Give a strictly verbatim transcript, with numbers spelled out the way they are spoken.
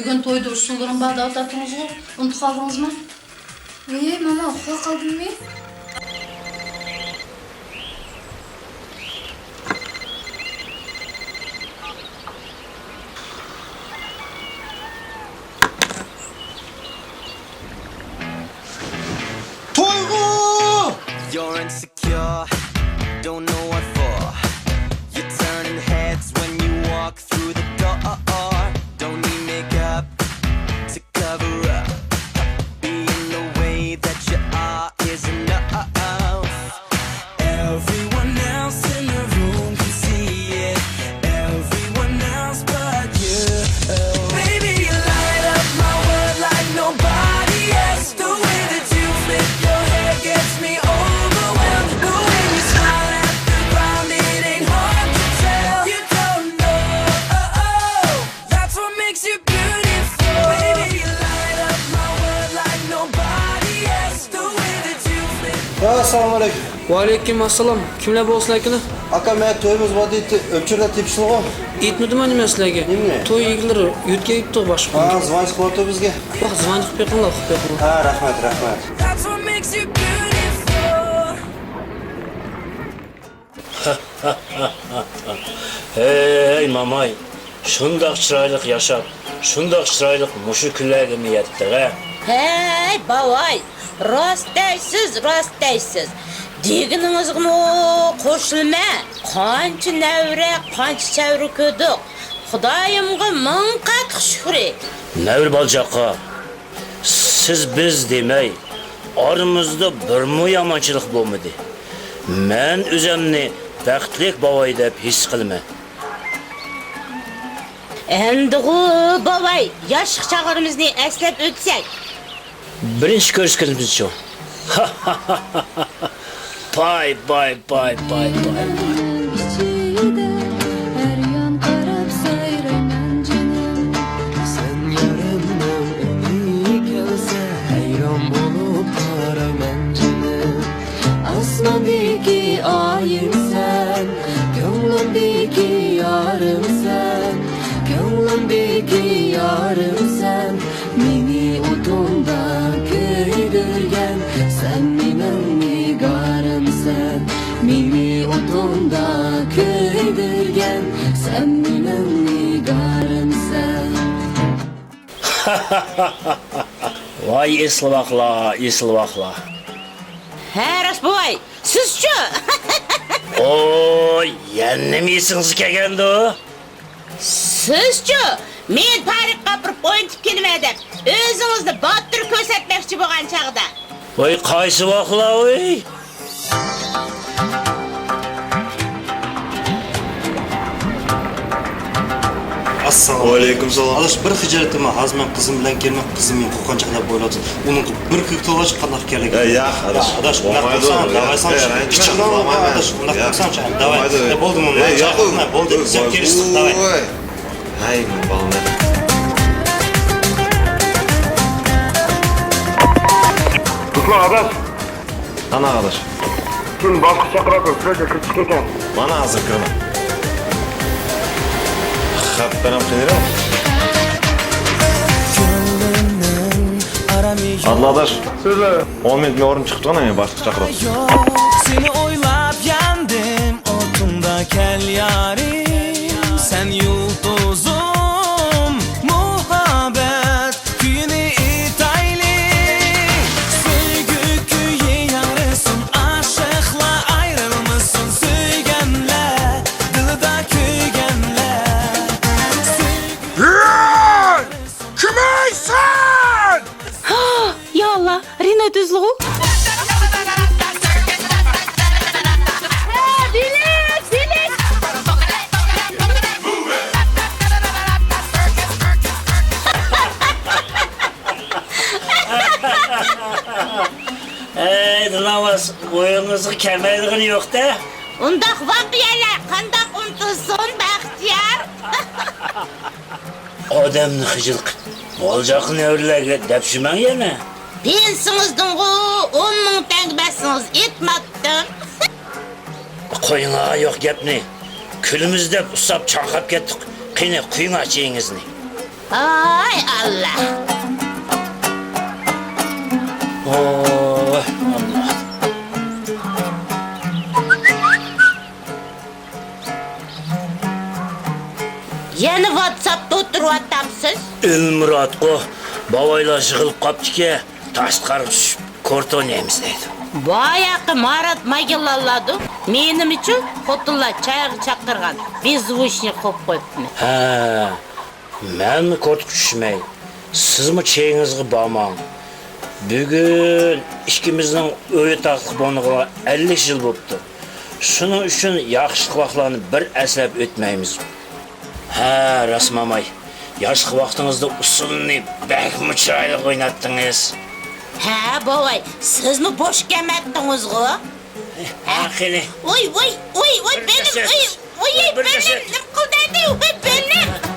بۈگۈن تويدا ئۇسسۇللىرىم بار دەۋاتاتتىڭىزغۇ، ئۇنتۇپ قالدىڭىزمۇ؟ ئەي، ماما، ئۇخلاپ قالدىممۇ؟ تويغۇ! You're insecure, don't know what for. You're turning heads when you walk through the door. Don't need makeup to cover up. Being the way that you are is enough. Everyone else in the room can see it. Everyone else but you. Baby, you light up my world like nobody else. The way that you flip your hair gets me overwhelmed. The way you smile at the ground, it ain't hard to tell. You don't know. That's what makes you beautiful. Baby, you light up my world like nobody else. The way that you flip. ئەسسالامۇ ئەلەيكۇم. ۋەئەلەيكۇم ئەسسالام. كىملەر بولسۇن ئەكىنى؟ ئاكا، مەن تويىمىز بار دېيىتتى، ئۆچۈرلەپ تېپىشسىغۇ. ئېيتمىدىمۇ مەن سىلەرگە؟ نېمىنى؟ توي ئىگىلىرى يۆتكەپ كېتىپتۇ باشقا كۈنگە. ھا، زىۋان قىلىۋاتىدۇ بىزگە. ۋاق، زىۋان قىلىپ بېقىڭلار، قىلىپ بېقىڭلار. ھا، رەھمەت، رەھمەت. That's what makes you beautiful. ھەي، ماماي، شۇنداق چىرايلىق ياشاپ، شۇنداق چىرايلىق مۇشۇ كۈنلەرگىمۇ يەتتىغە. ھەي، باۋاي، راست دەيسىز، راست دەيسىز. دېگىنىڭىزغىمۇ قوشۇلىمەن. قانچە نەۋرە، قانچە چەۋرە كۆردۇق. خۇدايىمغا مىڭ قاتلىق شۈكرى. نەۋرە بالىچاققا سىز بىز دېمەي، ئارىمىزدا بىرمۇ يامانچىلىق بولمىدى. مەن ئۆزەمنى بەختلىك بوۋاي دەپ ھېس قىلىمەن. ئەمدىغۇ بوۋاي، ياشلىق چاغلىرىمىزنى ئەسلەپ ئۆتسەك. بىرىنچى كۆرۈشكىنىمىزچۇ؟ پاي، پاي، پاي، پاي، پاي، پاي. ئىچىدە ھەر يان قاراپ سايرايمەن جېنىم. سەن يارىمنىڭ ئۈنى كەلسە، ھەيران بولۇپ قارايمەن جېنىم. ئاسماندىكى ئايىمسەن، كۆڭلۈمدىكى يارىمسەن، كۆڭلۈمدىكى يارىمسەن. مېنى ئوتۇڭدا كۆيدۈرگەن، سەن مېنىڭ نىگارىمسەن. مېنى ئوتۇڭدا كۆيدۈرگەن، سەن مېنىڭ نىگارىمسەن. ۋاي ئېسىل ۋاقلار، ئېسىل ۋاقلار. ھە، راست بوۋاي، سىزچۇ؟ ئوي، يەنە نېمە ئېسىڭىزگە كەلگەندۇ؟ سىزچۇ، مېنى پارىققا ئاپىرىپ ئوينىتىپ كېلىمەن دەپ، ئۆزىڭىزنى باتۇر كۆرسەتمەكچى بولغان چاغدا. ۋاي، قايسى ۋاقلار، ۋاي؟ ئەسسالامۇ ئەلەيكۇم. ۋەئەلەيكۇم سالام. ئاداش، بىر خىجالىتىم بار. ھازىر مەن قىزىم بىلەن كىرىمەن، قىزىم مېنى قورقۇنچاق دەپ ئويلاۋاتىدۇ. ئۇنىڭغا بىر كۆك توۋلاش قانداق ئىكەنلىكى. يا، ياق، ئاداش. ئاداش، ئۇنداق بولمايدۇ. قىلساڭ، داۋاي ساڭ، يا، رەنجىمە، ئىچىڭ قىلما، ئاداش، ئۇنداق يا. قىلساڭ، داۋاي. يا، بولدىمۇ، يا، ياق، بولدى. بىز ھەم كېلىشتۇق، داۋاي. ھەي، ماڭ بالىلار. رۇسلان، ئاداش. قانداق، ئاداش؟ سېنى باشقا چاقىرىۋاتىدۇ، سىلەرگە كىرىپ چىقىدىكەن. مانا ھازىر كىرىمەن. خەپ بېرىڭ، قېنى. ئابدۇللا ئاداش. سۆزلە. ئون مىنۇت مەن ئورنۇم چىقىپ تۇرغان، مېنى باشقا چاقىرىۋاتىدۇ. سېنى ئويلاپ ياندىم، ئوتۇڭدا كەل يارىم، سەن يۇلتۇزۇم، مۇھەببەت كۈيىنى ئېيتايلى. سۆيگۈ كۈيى ياڭرىسۇن، ئاشىقلار ئايرىلمىسۇن، سۆيگەنلەر دىلىدا كۆيگەنلەر. سۆيگۈ ھەي! كىم ئەيسەن؟ يا ئاللا، رىنات ئۆزىغۇ. ئەي، دىلناۋاز، ئويۇڭىزغا كەلمەيدىغىنى يوق-دە. ئۇنداق ۋەقەلەر قانداق ئۇنتۇلسۇن، بەختىيار؟ ئادەمنى خىجىل قىپ، بولجاق نەۋرىلەرگە دەپشىمەڭ يەنە. بىلسىڭىزدىنغۇ، ئون مىڭ تەڭگە بەرسىڭىز ئېيتماتتىم. قويۇڭا يوق گەپنى. كۈلىمىز دەپ ئۇسساپ چاقاپ كەتتۇق. قېنى، قۇيۇڭا چېيىڭىزنى. ئاي ئاللا! ئوي، ئاللا! يەنە ۋاتساپتا ئولتۇرۇۋاتامسىز؟ ئېلمۇراتقۇ، باۋايلار يىغىلىپ قاپتىكەن، تاشقارغا چۈشۈپ كورت ئوينايمىز دەيدۇ. باياقى مارات ماگىللانلاردۇ. مېنىمچۇ، خوتۇنلار چايغا چاقىرغان، بېزۋۇچنىي قويۇپ قويۇپتىمەن. ھە، مەنمۇ كورتقا چۈشمەي، سىزمۇ چېيىڭىزغا بارماڭ. بۈگۈن ئىككىمىزنىڭ ئۆي ئورتاقلىق بولغىنىغا ئەللىك يىل بوپتۇ. شۇنىڭ ئۈچۈن ياخشى ۋاقىتلارنى بىر ئەسلەپ ئۆتمەيمىز. ھە، راست ماماي، ياشلىق ۋاقتىڭىزدا ئۇسسۇلنى بەكمۇ چىرايلىق ئويناتتىڭىز. ھە، بوۋاي، سىزمۇ بوش كەلمەپتىڭىزغۇ؟ ھە، قېنى. ۋوي، ۋوي، ۋوي، ۋوي، بېلىم، ۋوي، ۋوي، بېلىم، نېمە قىلدى، ۋوي، بېلىم.